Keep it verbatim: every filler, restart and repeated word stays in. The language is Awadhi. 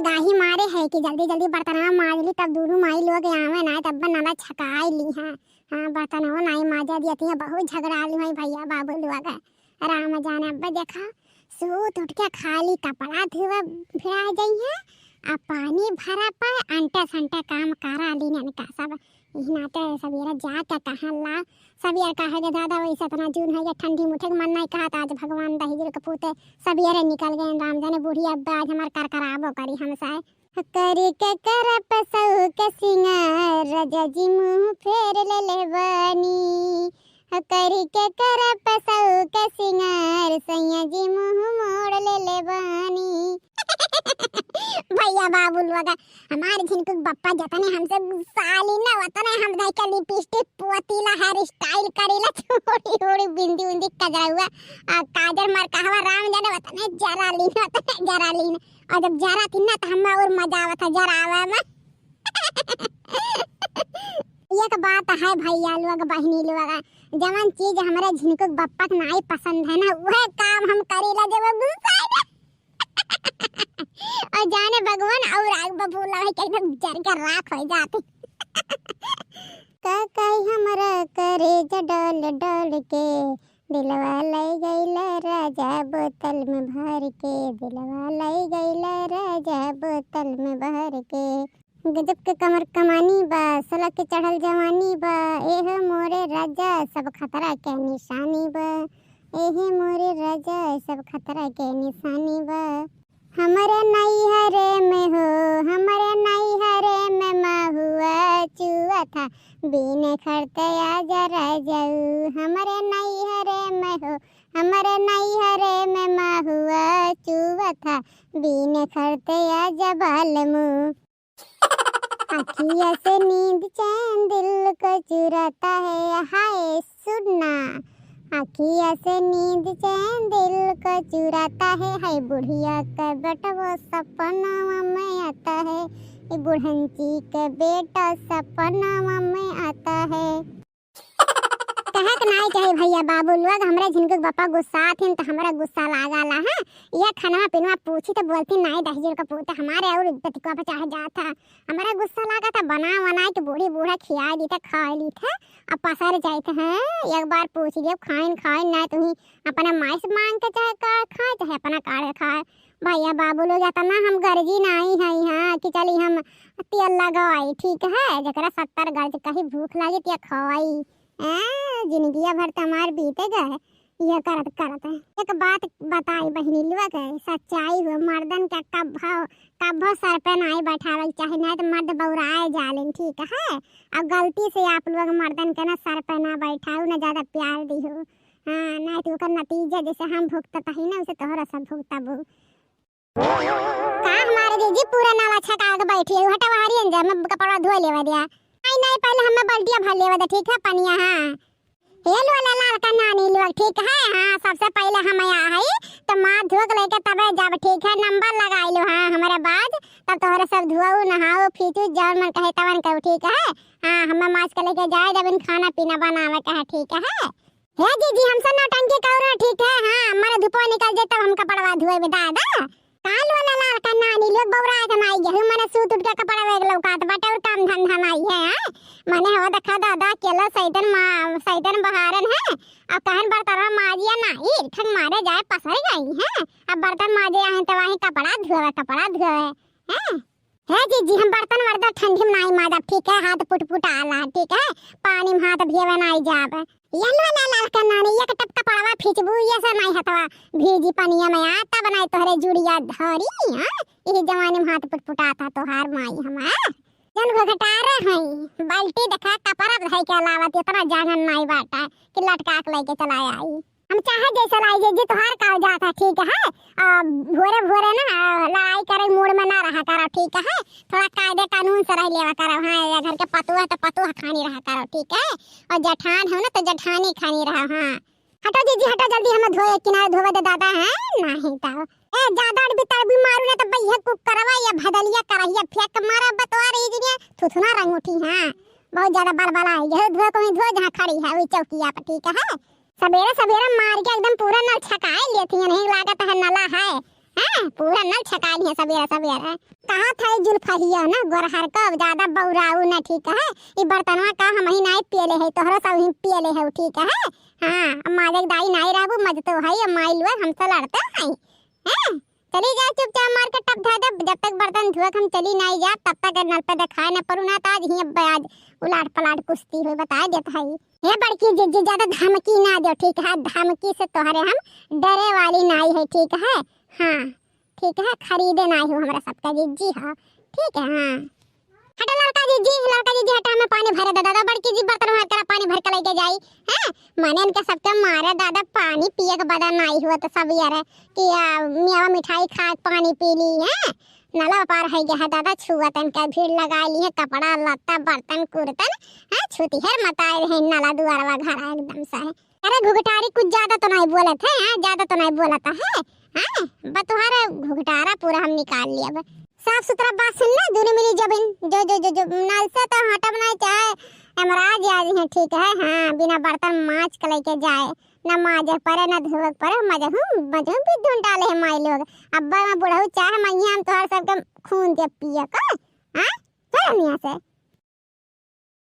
गाही मारे है कि जल्दी जल्दी बर्तनवा माज ली, तब दूनों माई लोग आवे ना, तब नला छकाई ली है। हाँ, बर्तनवा नाई माजा दिया थी, बहुत झगड़ा ली है भैया बाबू लोग। राम जाने अब देखा, सूत उठ के खाली कपड़ा धोवे भिड़ा जाई है, आ पानी भरा पर अंटे संटे काम करा ली इनका सब। इही नाते सवेरे जाके कहाँ ला, सवेरे का है गे दादा, वैसे इतना जून है गे, ठंडी में उठे के मन नहीं कहत। आज भगवान दहिजर के पूते सवेरे निकल गए, राम जाने बूढ़ी अब आज हमार करकराबो करी हमसे। करी के करप सऊ के सिंगार, राजा जी मुँह फेर ले ले बानी। करी के करप सऊ के सिंगार, सैया जी मुँह मोड़ ले ले बानी। भैया बाबू लोग, हमार झिनकुक बप्पा जतने हमसे गुस्सा ली ना, उतने हम जाके लिपस्टिक पोतीला, हेयर स्टाइल करीला, चूड़ी उड़ी, बिंदी उंदी, कजरौआ, आ, काजर मरकहवा, राम जाने उतने जरा ली ना, उतने जरा ली ना। और जब जरा थी ना, तो हमें और मजा आवत है जरावे में। एक बात है भैया लोग, बहिनी लोग, जवन चीज हमरे झिनकुक बप्पा के नाई पसंद है ना, वह काम हम करीला जब गुस्सा है ना। और जाने भगवान और आग बबूला है कि एकदम जर के राख हो जाती। का कही हमरा करेजा डोल डोल के, दिलवा ले गईला राजा बोतल में भर के, दिलवा ले गईला राजा बोतल में भर के। गजब के कमर कमानी बा, सलग के चढ़ल जवानी बा, एह मोरे राजा सब खतरा के निशानी बा, एह मोरे राजा सब खतरा के निशानी बा। हमरे नैहरे में हो, हमरे नैहरे में महुआ चुआ था, बीने खरते आजा राजाऊ। हमरे नैहरे में हो, हमरे नैहरे में महुआ चुआ था, बीने खरते आजा बालमू। अखिया से नींद चैन दिल को चुराता है, हाय सुनना। अखिया से नींद चैन दिल को चुराता है, हाय बुढ़िया के बेटवा सपनावा में आता है, ए बुढ़ंची के बेटा सपनावा में आता है। कहत नाई चाहे भैया बाबू लोग, हमरा झिनकुक बप्पा गुस्सा थिन त हमरा गुस्सा लागाला है। यह खानवा पीनवा पूछी त बोलती नाई दहिजर का पूत हमारे और इज्जत को बचा जात है। हमरा गुस्सा लागा था, बना वना के बूढ़ी बूढ़ा खिया दी थे, खा ली थे, अब पसर जाए थे। हैं, एक बार पूछ लियो, खाइन खाइन ना तुही अपना माई से मांग के चाहे का खाए, चाहे अपना काढ़ के खाए। भैया बाबू लोग, इतना हम गरजी नाई है यहाँ कि चली हम तेल लगाई, ठीक है? जकरा सत्तर गरज कही भूख लागे, तिया खवाई। हैं, जिंदगिया भर त हमार बीते गए, ये करत करत। एक बात बताई बहिनी लोग, सच्चाई हो, मर्दन के कब्भो, कब्भो सर पे नाई बैठावे के चाही, नाई तो मर्द बौराए जालेन, ठीक है? अब गलती से आप लोग मर्दन के ना सर पे ना बैठाऊ, ना ज्यादा प्यार दिहो। हाँ, नाई तो ओकर नतीजा जैसे हम भुगतत हई ना, वैसे तोहरा सब भुगतबू। का हमारे जीजी पूरा नवा छका के बैठी है, हटा बाहरी अंजा, मैं कपड़ा धोए लेवा दिया। नहीं, नहीं, पहले हमें बाल्टिया भर लेवा दे, ठीक है, पनिया, हाँ। हे लोला लाल का नानी लोग, ठीक है, हाँ, सबसे पहले हम आया है, तो माथ धो के लेके तबे जब, ठीक है, नंबर लगाई लो, हाँ, हमारे बाद, तब तोहरे सब धोऊ, नहाऊ, फीचू, जौन मन कहे तवन करू, ठीक है, हाँ, हमें माछ के लेके जाए, जब इन खाना पीना बनावे के है, ठीक है। हे जीजी, हमसे नौटंकी करो, ठीक है? हाँ, मने धुपवा निकल जाए तब हम कपड़वा धोएबे दादा। काल वाला लाल का नानी लोग बौरा के नाई गेहूं, मने सूत उठ के कपड़वा एक लौकात बाटे और काम धंधा नाई है, हाँ? मने हो देखा दादा, अकेला सैतन मा-, सैतन बहारन है। अब कहन बर्तन माजिया नाई, ठंग मारे जाए पसर गई है। अब बर्तन माजे आए तो वहीं कपड़ा धोवे, कपड़ा धोवे, हैं? हे जीजी, हम बर्तन वर्तन ठंडी में नाई माजब, ठीक है? हाथ पुटपुटाला, ठीक है? पानी में हाथ भियवे नाई जाब। ये लो ला लाल का नानी, एक टप कपड़वा फीचबू, ये से नाई हथवा भीजी पनिया में आ, तब नाई तोहरे जुड़िया धरी, हाँ? यही जवानी में हाथ पुटपुटाता तोहार माई हमार। जन घोघटारे हई, बाल्टी देखा, कपड़ा धई के अलावा इतना जांगन नाई बाटा कि लटका के लेके चला आई। हम चाहे जैसे लाई जे, जे तोहार कागजात है, ठीक है? आ, भोरे भोरे ना, आ, लड़ाई करे मूड में ना रहा करो, ठीक है? थोड़ा कायदे कानून से रह लेवा करो, हाँ, ये घर के पतोह तो पतोह खानी रहा करो, ठीक है? और जेठान हो ना तो जेठानी खानी रहा, हाँ। हटो जीजी, हटो जल्दी, हम धोए किनारे धोवे दे दादा, हैं? नहीं तो। ए, ज्यादा अड़बी तड़बी मारू ना तो भैया कुकरवा या भदलिया करहिया फेंक मारा बतवा रही जी, थुथुना रंग उठी, हाँ। बहुत ज्यादा बलबला है, ये धो कोई धो जहाँ खड़ी है, वही चौकिया पर, ठीक है? सबेरे सबेरे मार के एकदम पूरा नल छकाए लेती है, नहीं लागत है नला है। हाँ, पूरा नल छका लिहे सबेरे सबेरे। कहा था ई जुल्फहिया ना गोरहर का, ज्यादा बौराऊ ना, ठीक है? ई बर्तनवा का हमही नाई पियले है, तोहरो सब ही पियले है, ठीक है? हाँ, अब माजे के दाई नाई रहबू, मजतो है, अब माई लोग हमसे लड़ते हैं। हैं? चली जाए चुपचाप मार के टप धर दे, जब तक बर्तन धुए के हम चली नाई जाब, तब तक नल पे देखाए न पड़ू ना, तो आज ही अब आज उलाट पलाट कुश्ती हुई, बताए देत है। हे बड़की जिज्जी, ज्यादा धमकी ना दो, ठीक है? धमकी से तोहरे हम डरे वाली नाई है, ठीक है? हाँ, ठीक है, खरीदे नाई हो हमरा सबका जिज्जी, हाँ, ठीक है, हाँ। हटा लड़का जिज्जी, लड़का जिज्जी हटा, हमें पानी भरे दे दादा, बड़की जी बर्तन मार करा पानी भर के लेके जाई, हैं? माने इनका सबके मारे दादा, पानी पिए के बदन नाई हुआ तो सब यार कि आ, मेवा मिठाई खा के पानी पी ली, हैं? नला पार है गया है दादा, छुआ तन का भीड़ लगा ली है, कपड़ा लत्ता बर्तन कुर्तन, हैं? छुतिहर मताए रहे नला दुआरवा घर एकदम से है। अरे घुघटारी कुछ ज्यादा तो नहीं बोलत है, हाँ? ज्यादा तो नहीं बोलत है, हाँ? बतुहारे घुघटारा पूरा हम निकाल लिया अब। साफ सुथरा बात सुन ले, दोनों मिली जबिन, जो, जो, जो, जो, नल से तो हटब नहीं चाहे, यमराज आ जी हैं, ठीक है, हाँ, बिना बर्तन माज के लेके जाए, न माजे परे, न धोवे परे, मजहूँ, मजहूँ भी धुन डाले है माई लोग। अब्बा मैं बुढ़ऊ चाहे मैया हम तोहर सबके खून के पिए का, हाँ? चल यहाँ से।